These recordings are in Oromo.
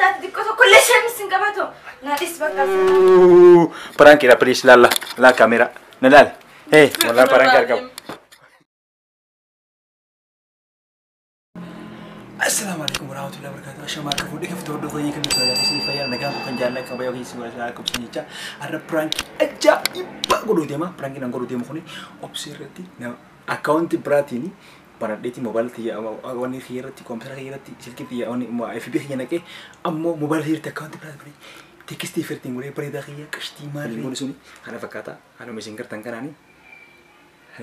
taate xiqqoo tokko illee isheen sin qabatu. Naadhis bakka. Prankiidha please laalla laa kaameraa na laal. Hey walaa prankii argamu. Assalamu alaikum warahmatullahi wabarakatuh. Ashamaa akka fuudhee kaftu hordoftoonni kan nuti agarsiisan fayyaa nagaa kan jaalala kan baay'ee keessa godhatan akka ibsan jecha har'a prankii ajaa'ibaa godhuu deema. Prankiin an godhuu deemu kuni obsii irratti akkaawuntii biraatiin baradheetii moobaayilii xiyya wanni xiyya irratti koompitara xiyya irratti silkii xiyya wanni FB xiyya naqee ammoo moobaayilii irratti akkaawuntii biraatiin baradhee teekstii firtiin godhee bareedaa xiyya qashtii maal kun suni kana fakkaata. Anuma isin gartan kanaanii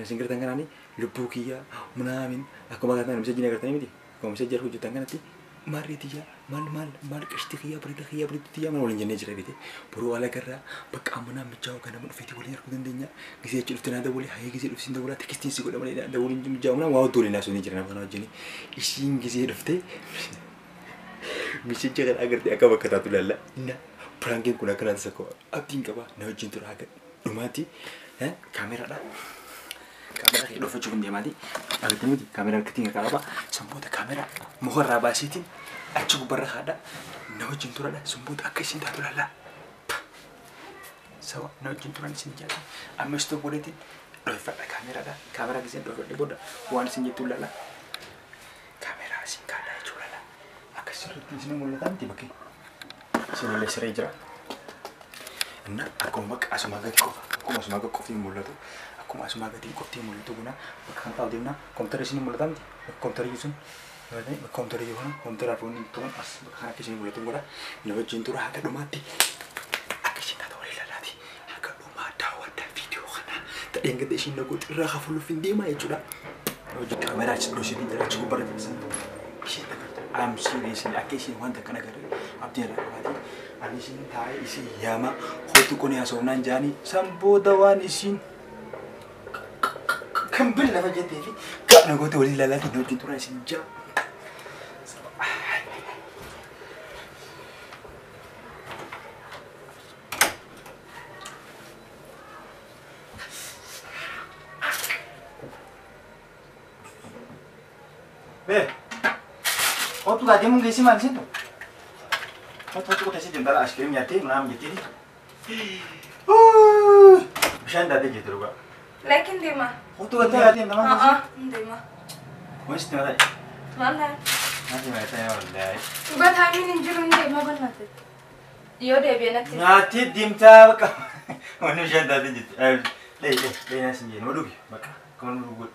isin gartan kanaanii lubbuu kiyya munaamin akkuma gartan misajjii agartanii miti. Akkuma misajjii arguu jirtan kanatti maarree tiyya maal maal maal qashtii kiyya bareedaa kiyya bareedduu tiyya maal waliin jennee jira beete. Boruu ala garraa bakka amma naan mijaa'u kan nama dhufeetii waliin arguu dandeenya. Gisee achi dhufte naa dawwalee hayee gisee dhufsiin dawwalaa teekstiin si godha malee dawwaliin mijaa'u naa waa waliin haasofnee jira nama kana wajjin. Isiin gisee dhufte misajja kana agartee akka bakka taatu ilaalla. Na prankiin kun akkanaa tasa koo abdiin qaba na wajjin tura haga dhumaatti kaameraadha. Kaameraa kee dhoofachuuf hin deemaati. Agartanii miti kaameraa harkatti hin qaba. Sanboota kaameraa mukarraa baasiitiin achi gubbarra haadha. Na wajjin turadha. Sanboota akka isin taatu laallaa. Sawa na wajjin turan isin jaallata. Amma istoo godheetiin dhoofadha kaameraadha. Kaameraa giseen dhoofadhe booda waan isin jettu laallaa. Kaameraa isin kaadhaa jechuudha laallaa. Akka sirriitti isin mul'ata miti bakkee. Isin illee siree jira. Inna akkuma bakka asumaa gadi qofa. Akkuma asumaa gadi qofti mul'atu. Akkuma asumaa gadi qofti mul'atu kuna bakka kan taa'u deemna. Kompiitara isin mul'ata miti. Bakka kompiitara sun bakka kompiitara jiru kana kompiitara fuunni turan as bakka kana akka isin mul'atu godha. Na wajjin tura haga dhumaatti akka isin taatu walii laalaati. Haga dhumaa daawwadhaa viidiyoo kana ta'een gadi isin nagootti irraa kafalluuf hin deemaa jechuudha. Na wajjin kaameraa achi dhoositiin jira achi gubbarra jira san. Isheen agartu. I'm serious akka isin wanta akkana agarre abdiin irraa qabaate. Ani isin taa'ee isin yaama hootu kun haasofnaan jaanii san booda waan isin kan bira lafa jettee fi ga'a gootee walii ilaalaa na wajjin turaa isin jaa. Bee, hootu gaa deemuun geessi maal isin tu? Hootu hootu qotee sitti intala askiriim nyaattee naam jettee. Bishaan daatee jirti dhugaa. Laakiin deema. Hootu gattee gaatee nama Haa hin deema. Waan sitti mataa? Maal ta'a? Nyaati mataa wallaahi. Dhugaa taa'imiin hin jiru hin deema bal'aate. Yoo deebi'e natti. Nyaatee deemtaa bakka. Wanni bishaan daatee jirti. Lee lee lee naas hin jeen dhugi bakka akkuma nu dhugu.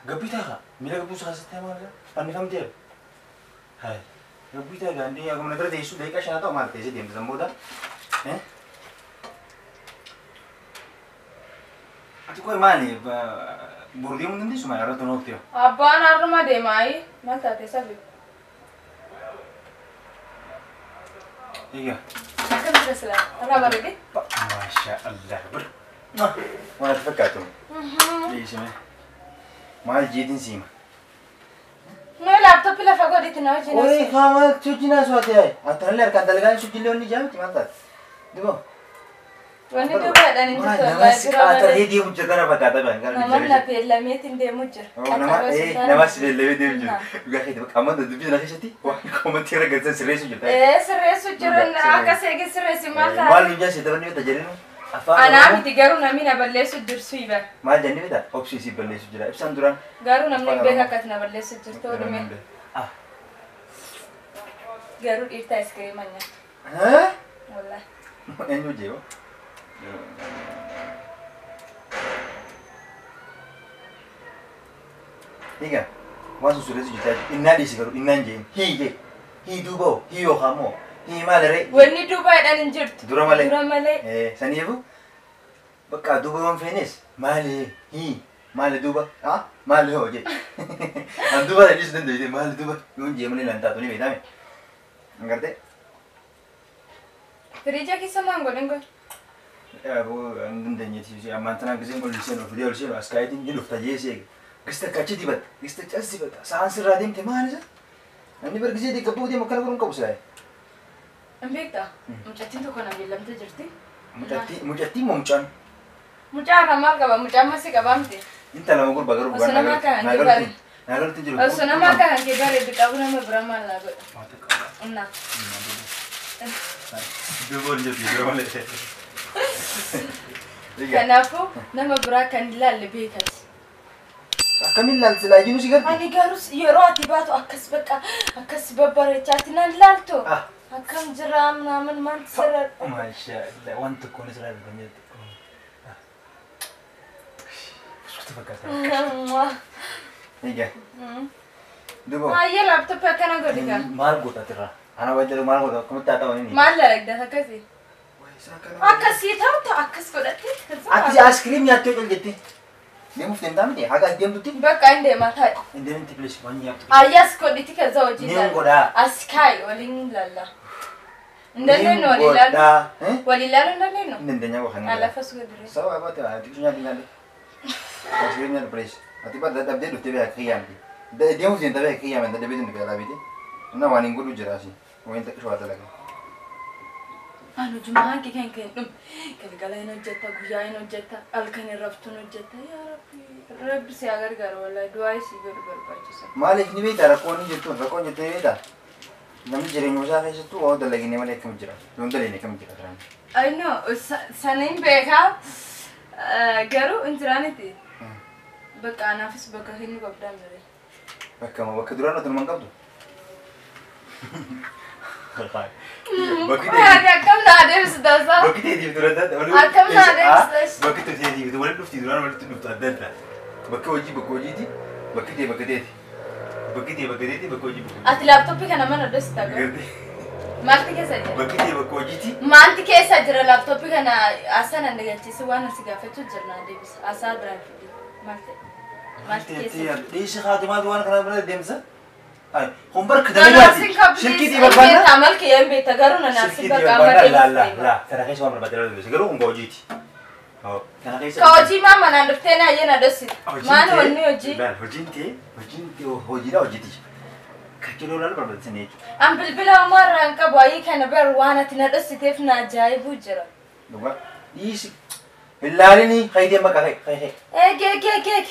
Gabbii taakaa miila gabbuu isa keessatti maal fannifamteera. Hayi gabbii taakaa inni akkuma na bira teessu daqiiqaa shan ta'u maal teessee deemte san booda. Ati koo maali boru deemuu dandeessu maal irratti noofte? Abbaan har'uma deemaayi maal taate sabi? Egaa. Akkam jira silaa? Irraa bareede? Maasha Allah bir. Waan ati fakkaatu. Dhiisime. Maal jeetiin siima? Mee laaptooppii lafa godhitti na wajjin Oye, haa sochii naa so'ate yaa'e. Antanallee harkaan dalagaan sochiilee onni jaamti maal taate? Diboo. Wanni duuba jedhan hin jirtu. Nama si qaataree deemu jira kana fakkaata baan gara Nama na beellameetiin deemu jira. Nama si beellamee deemu jira. Dhugaa keeti bakka amma dubbii sana keessatti waan koomantii irra galchan sirreessu jirta. Ee sirreessu jira akka seegi sirreessi maal taate? Maal nuun jaasee taphanni bita jedhinu afaan Anaa miti garuu namni na balleessu jirsu iba. Maal jennee bita obsi si balleessu jira ibsaan duraan. Garuu namni hin beeku akka ati na balleessu jirtu odume. Garuu dhiirta iskiriima nyaata. Haa? Wallaahi. Eenyu jeewa? Egaa waan sun sirreessu jirta innaa dhiisi garuu innaan jeen hii jee hii duuba hoo hii yookaan moo hii maal ree? Wanni duuba jedhan hin jirtu. Dura malee. Dura malee. Saniifuu bakka duuba waan feenes maali hii maali duuba haa maali hoo jee. An duuba dhiisuu dandeesse maali duuba yoon jee malee lan taatu ni beekame. Agartee? Firiija keessa maal godhin godhi? Hin dandeenyeeti ammaan tanaan giseen ol seenu fidee ol seenu as kaayetiin ni dhufta jee seega. Gista akka achi dibatta gista as dibatta sa'aan sirraa deemte maal isa? Namni bar gisee gabbuu deemu akkana godhuun qabu silaa. Hin beektaa? Mucattiin tokko na beellamtee jirti. Mucattiin moo mucaan? Mucaa irraa maal qaba? Mucaan masii qabaa miti. Intala ma gurbaa garuu Osoo nama akka kan kee naa galuutti jiru. Osoo nama akka kan kee bareedu qabu nama bira maal naa godha? Innaa. Duuba ol jirti yeroo malee. Kanaafuu nama biraa kan ilaalle beekas. Akkamiin ilaalti laayyinuu si garti? Ani garuu yeroo ati baatu akkas bakka akkas babbareechaatti nan ilaaltu. Akkam jira naaman maal sirra. Maashaallah waan tokkoon sirraa argatan jettu. Suuta fakkaata. Egaa. Duuba. Ayyee laaptooppii akkana godhi kaa. Maal goota atirraa? Ana wajjin maal goota akkamitti haa ta'u inni? Maal dalagda akkasii? Akkasii ta'u akkas godhatte. Ati aaskiriim nyaattee ol jettee. Deemuuf deemtaa miti haga as deemtutti. Bakka hin deemaa taa'e. Hin deemti please waan nyaattu. Ayyaas godhiti kaza hojii. Niin godhaa. As kaayi waliin ilaalla. Hin dandeenyu walii ilaalu. Walii ilaaluu hin dandeenyu. Hin dandeenya waan. Alafa suga diree. Sababa baate ati nyaadhu nyaadhu. Aaskiriim nyaadhu please. Ati baadha dadhabdee dhuftee beekaa kiyyaamti. Deemuuf deemtaa beekaa kiyyaamti dadhabdee dhuftee beekaa laabite. Inna waan hin godhu jira asii. Waan takka shawaa dalagaa. Anu jumaa kee kan kennu galgala hin hojjetta guyyaa hin hojjetta halkan hin raftu hin hojjetta yaa rabbi rabbi si gargaaru wallahi du'aa isii godhu barbaachisa. Maaliif ni beektaa rakkoon hin jirtu rakkoon jirtu ni beektaa namni jireenya isaa keessattuu waan dalaginee malee akkam jira yoon dalagne akkam jira jiraan. I know sana hin beekaa garuu hin jiraaniti bakka anaafis bakka kennu qabdaan bare. Bakka bakka duraan otoo hin qabdu. Bakki teetiif dura adda bakki teetiif walitti dhufti duraan walitti dhuftu adda adda. Bakki hojii bakka hojiiti bakki tee bakka teeti. Bakki tee bakka teeti bakka hojii bakka. Ati laaptooppii kana mana dhoksita garuu. Maaltu keessa jira? Bakki tee bakka hojiiti. Maaltu keessa jira laaptooppii kana asaan an dagachiisu waan asi gaafachuu jirna deebisa asaa biraan fidi maal ta'e? Maaltu keessa jira? Dhiisi haati maaltu waan kana bira deemsa? Kun barka dalagaati. Silkiitii barbaadna. Amal kiyyan beekta garuu na naafsi bakka amma deemsa. La kana keessa waan barbaadde laalu garuu kun hojiiti. Kana keessa. Ka hojii maa manaan dhuftee na ayyee na dhoksite. Maal wanni hojii? Laal hojiin tee hojiidha hojiiti. Kacciloo laalu barbaadde jechuudha. An bilbila homaa irraa hin qabu ayyee kana bar waan ati na dhoksiteef na ajaa'ibuu jira. Dhugaa dhiisi. Ilaalini haydee bakka hay hay. Eeg eeg eeg eeg.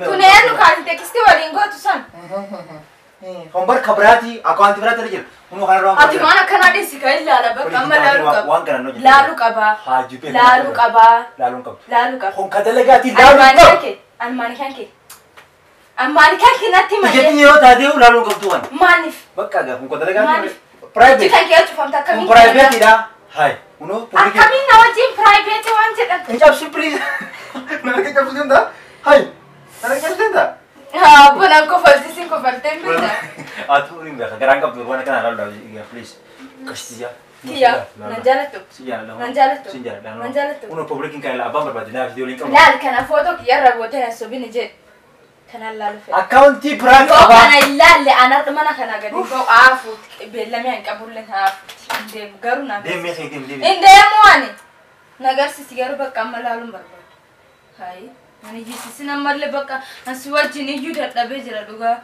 Kun eenyu kaati teekistii waliin gootu san? Kun barka biraati akkaawwanti biraati jira. Kun kana irraa. Ati waan akkanaa dhiisi kan ilaala bakka amma laaluu qaba. Waan kana hojjetu. Laaluu qaba. Haajuu Laaluu qaba. Laaluu qabdu. Laaluu qaba. Kun ka dalagaati laaluu qabdu. Almaani kan kee. Almaani kan kee natti malee. Ijatti yeroo taatee laaluu qabdu waan. Maaliif? Bakka gaa kun ka dalagaati. Maaliif? Private. Kan kee cufamta akkamiin. Kun privateidha. Hai. Kunoo. Akkamiin na wajjin private waan jedhan. Hin cabsu please. Nama kee cabsu danda'a? Hai. Nama kee cabsu danda'a? Bunaan kofaltisiin kofaltee hin Ati hin beeka garaan qabdu waan akkanaa laalu please. Qashti yaa. Kiyya nan jaalattu. Si jaaladha. Nan jaalattu. Si jaaladha. Nan jaalattu. Kunoo public kan ilaa abbaan barbaade naaf ijoolleen qabu. Laal kana footoo kiyyarra gootee na sobini jedhe. Kanaan laalu fedha. Akkaawuntii biraan Yoo qaba. kana ilaalle an mana kana gadi ba'u aafuuti beellamee hin qabullee aafuuti hin deemu garuu na. Deemee kee deem deem. Hin deemu ani. Nagarsiisi garuu bakka amma laaluun barbaadu. Hayi. Ani jisisin ammallee bakka asi wajjin iyyuu dadhabee jira dhugaa.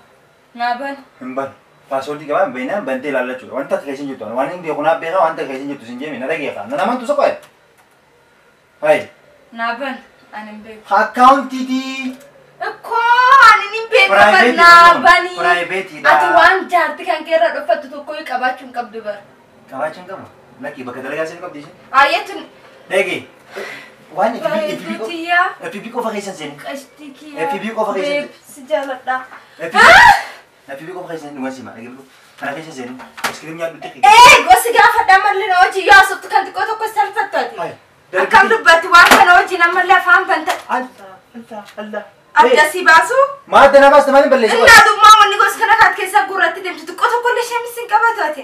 Naa bana. Hin banu. Paaswoordii qabaan bainaan bantee ilaallachuudha. Wanta akka keessan jirtu waan hin beeku naaf beekaa wanta akka keessan jirtu sin jeemi na dhageeqa. Na namantu soqo'e. Hayi. Naa bana ani hin beeku. Akkaawuntiitii. Ikkoo ani hin beeku bar naa bani. Piraayiveetiidha. Ati waan jaarti kan keerra dhuffattu tokko qabaachuu hin qabdu bara. Qabaachuu hin qabu. Lakkii bakka dalagaa seen qabdi isheen. Ayyeetu. Dhagee. Waan FB qofa keessan seeni. Qashtii kiyyaa. FB qofa keessan. Si jaaladha. FB qofa keessan dhugaa sima. Kana keessa seeni. Iskiriim nyaadhu xiqqi. Ee gosi gaafadha ammallee na hojii yoo asottu kan xiqqoo tokko salphattu ati. Akkam dubbatti waan kana hojii ammallee afaan banta. Allah Allah. Adda si baasu. Maadda na baasta maaliin balleessa? Innaa dhummaa wanni gosa kana kaat keessa gurratti deemtu xiqqoo tokko illee sheemis hin qabatu ati.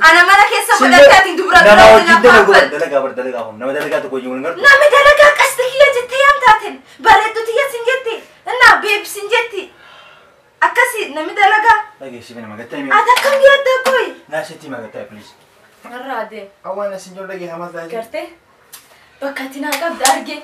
Ana mana keessa godhatte ati dubra dura. Nama hojii dalagu dalagaa bar dalagaa hom nama dalagaa tokko hojii waliin gartu. Namni dalagaa qasti kiyya jettee yaamtaatin bareeddu tiyya sin jetti innaa beeb sin jetti akkasi namni dalagaa. Dhageessi bana magattaa himi. Ati akkam yaadda kooyi? Naasitti magattaa please. Narraa deem. Awwaan asin jiru dhagee hamas taa'ee. Gartee bakka ati naa qabda arge.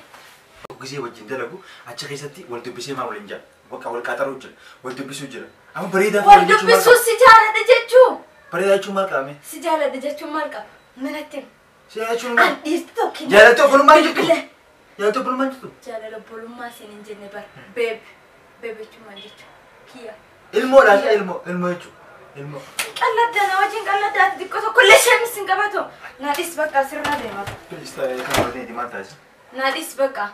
Gisee wajjin dalagu achi keessatti wal dubbisee maal waliin jira. Bakka wal qaxaruu jira. Wal dubbisuu jira. Amma bareedaa wal dubbisuu si jaaladha jechuu. Bareedaa jechuun maal qabame? Si jaaladha jechuun maal qaba? Manatti himi. Si jechuun maal? An dhiirti tokko. Jaalala obbolummaa jirtu. Jaalala obbolummaa jirtu. Jaalala obbolummaa siin hin jenne bara. Beeb. Beeb jechuun maal jechuudha? Kiyya. Ilmoodha ilmoo ilmoo jechuudha. Ilma. Qalladda na wajjin qalladda ati xiqqoo tokko illee sheemis hin qabatu. Naadhis bakka sirraa deema. Please taa'ee kan barbaadde maal taasisa? Naadhis bakka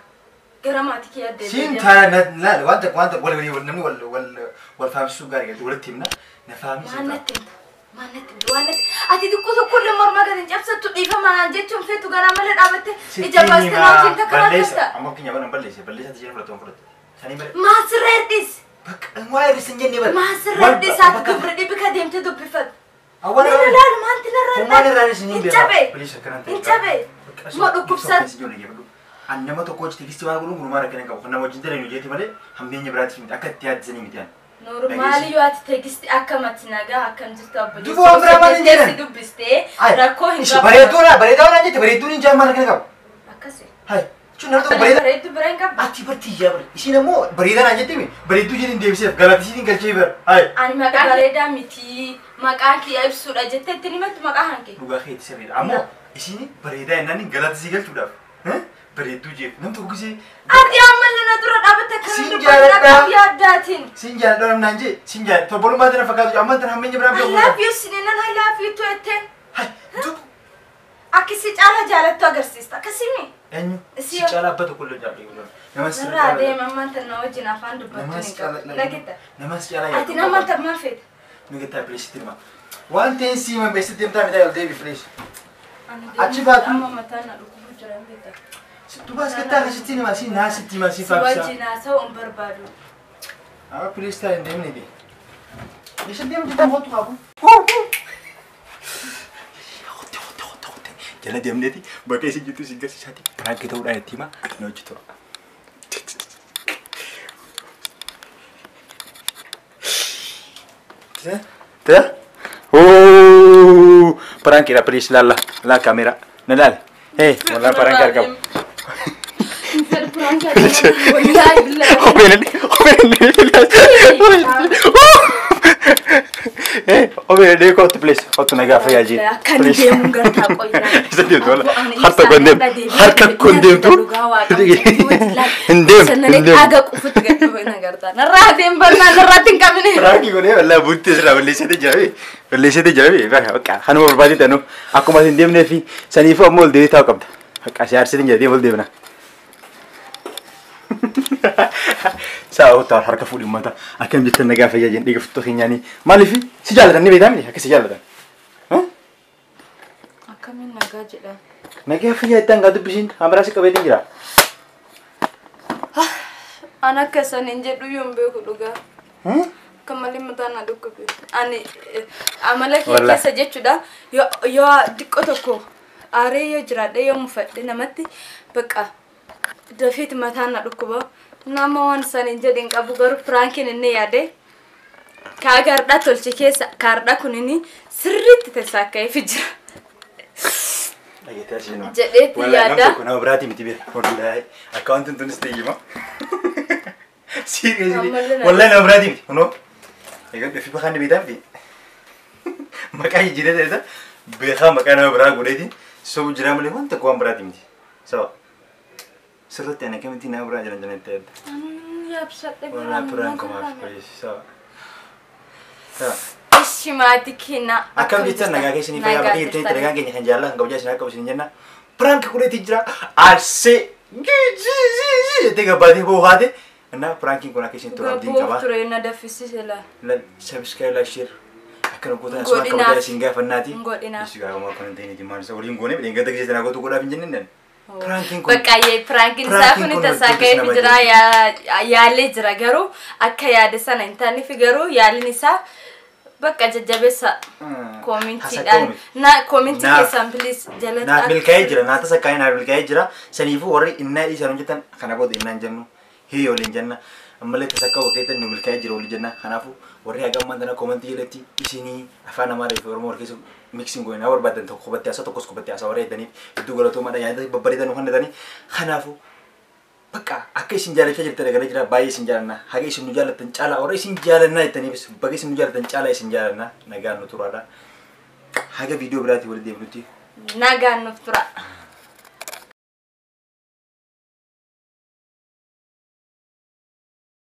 gara maatii kee addee. Siin taa'ee laal wanta wanta wal wal namni wal wal wal faamsisuu gaarii galti walitti himna na faamsisuu. Waan natti himta. Waan natti himta waan natti ati xiqqoo tokko illee morma gadi hin cabsattu dhiifama naan jechuun feetu garaa malee dhaabatte ija baastee na wajjin takka Balleessa rakkata. amma keenya bana balleessa balleessa ati jedhan fudhatu fudhatu. Sanii malee. Maal sirra hir'is? Bakka waa hir'is hin jenne bara. Maal sirra hir'is ati dubri dhibi ka deemtee dubbifatu. Awwaala. Nana laal maanti narra Humnaan irraan isin hin Hin beekaa. cabe. Please akkanaan ta'e. Hin cabe. Moo dhukkubsat. An nama tokko hojii tikstii waan godhuun gurumaa rakkina qabu. Kan nama wajjin dalagnu jeeti malee hammeenya biraatiif miti akka itti yaaddisanii miti. Normaali yoo ati tegisti akka mati nagaa akkam jirtu abbo. Duuba waan biraa maal hin jedhan? Si dubbistee rakkoo hin qabu. Bareedduudha bareedaa waan jette bareedduun hin jaan maal rakkina qabu. Akkasi. Hai jechuun nama tokko bareedaa. Bareedduu bira hin qabdu. Ati bartii yaa bare. Isiin ammoo bareedaa naan jettemi bareedduu jedhin deebiseef galatisiitiin galchee bara. Hai. Ani maqaa bareedaa miti maqaan kiyya ibsuudha jettee itti himattu maqaa hanke. Dhugaa keetti sirriidha. Ammoo isiin bareedaa jennaan galatisii galchuudhaaf. Bareedduu jeef nam tokko gisee. Ati ammallee na dura dhaabatte akkamiin Siin dubbatu jaaladha. dhagaa yaaddaatiin. Siin jaaladha namnaan jee siin jaaladha tobbolummaa tana fakkaatu ammaan tana hammeenya biraan I beeku. love you sininan I love you tuetteen. Hai duuba. Akkasi caala jaalattu agarsiista akkasimi. Eenyu? Si Si- caalaa abba tokko illee jaalladhu. Nama si Narraa deema ammaan tana wajjin afaan dubbattu Nama ni si caalaa. qabu. Lakkita. Nama si caalaa Ati nama maal feeta? Nu gettaa please sitti hima. Waan ta'een si hima beeksitti himtaa miti ol deebi please. Achi baatu. Amma mataan na dhukkubu jira hin beekta. Duuba as gettaa akkasitti hima si naa sitti hima si Si faabisa. wajjin haasa'u hin barbaadu. Amma please taa'e hin deemne dee. Isa deemu jettaa kootu qaabu. Qotte qotte qotte qotte. Jala deemneeti bakka isin jirtu isin garsiisaati. Piraanki ta'uudhaan itti hima na hojii tura. Ta? Oh, piraankiidha please laalla laa kaameera na laal. Hey, walaa piraanki argamu. Wallaahi billaahi. Kopheen illee kootu please kootu nagaa fayyaa jee. Akkan deemuun gartaa qoyyaa. Isa deemtu wala harka kun deemtu harka kun deemtu. Hin deemtu hin deemtu. Aga qufutti gad dhufe na gartaa. Narraa deem barnaa narraatti hin qabne. Piraanki godhee wallaa buuttee sirraa balleessite jirabe balleessite jirabe bakka kanuma barbaadee tanu akkuma hin deemnee fi saniifuu ammoo ol deebii taa'u qabda. Bakka si aarsitiin jedhee ol deemna. Sa'a harka fuudhi uummata akkam jettan nagaa fayyaa jeen dhiiga futtoo keenyaanii maaliif si jaallatan ni beektaa miti akka si jaallatan. Akkamiin nagaa jedha. Nagaa fayyaa ittaan gaa dubbisiin kaameraa si qabeetiin jira. An akka isaan hin jedhu yoo hin beeku dhugaa. Akka malee mataan na dhukkube. Ani amala kee Wallaahi. keessa jechuudha yoo xiqqoo tokko aaree yoo jiraadhe yoo mufadhe namatti bakka dafeeti mataan na dhukkuba. Nama waan isaan hin jedhin qabu garuu piraankiin inni yaade kaa gaardhaa tolche keessa kaardhaa kun inni sirriitti tasaakkaa'eef jira. Dhageettii asii nama. Jedheetti Wallaahi yaada. nam tokko nama biraatii miti beeka. Wallaahi akka wanti tunis ta'e Seriously. Ammallee na- Wallaahi nama biraatii miti. Kunoo. Egaa dhufi bakka inni beektaa miti. Maqaa jijjiiree ta'e beekaa maqaa nama biraa godheetiin sobu jiraa malee waan tokko waan biraatii miti. Sawa. Sirriitti ani akkamitti nama biraa jiran jiran itti yaadda. Yaabsadhe Wallaahi piraan kumaaf please. Sawa. Sawa. Ishi maatii keenya. Akkam jettan nagaa keessanii fayyaa bakka jirtanitti nagaan keenya kan jaalala kan kabajaa isin akka isin jenna. Piraank kudheetti jira. Arsee jettee gabbaatee boohaate. Innaa piraankiin kun akka isin tolu abdiin Gabboof qaba. ture na daffisise laa. Subscribe, like, share. Akkana gootan asuma Godhinaaf. kabajaa isin gaafannaati. Godhinaaf. Isin gaafama akkana hin ta'iniiti maal isa waliin goonee midhaan gata keessatti naa gootu godhaaf hin jenneen. Piraankiin kun. Bakka piraankiin isaa Piraankiin kun kun tasaaka'eef nama jira yaalee jira garuu akka yaade sana hin taaneef garuu yaaliin isaa bakka jajjabeessa koomintiidhaan na koomintii keessan please jalatti Naaf milkaa'ee jira naa tasakkaa'ee naaf milkaa'ee jira saniifuu warri innaa dhiisan hojjetan kana booda innaa hin jennu hiyya waliin jenna ammallee tasakkaa bakkeetti nu milkaa'ee jira waliin jenna kanaafuu warri haga ammaan tana koomentii jalatti isinii afaan amaaraa fi oromoo wal keessa miksiin goone naa barbaadan tokko kophatti haasaa tokkos kophatti haasaa warra heddaniif hedduu galatoomaadha yaada babbareedan nu kennitanii kanaafuu bakka akka isin jaalachaa jirtan egalee jira baay'ee isin jaalanna haga isin nu jaallattan caalaa warra isin jaalannaa jettaniifis baga isin nu jaallattan caalaa isin jaalanna nagaan nu turaadha haga viidiyoo biraatii walitti deebinutti Nagaan nuuf tura.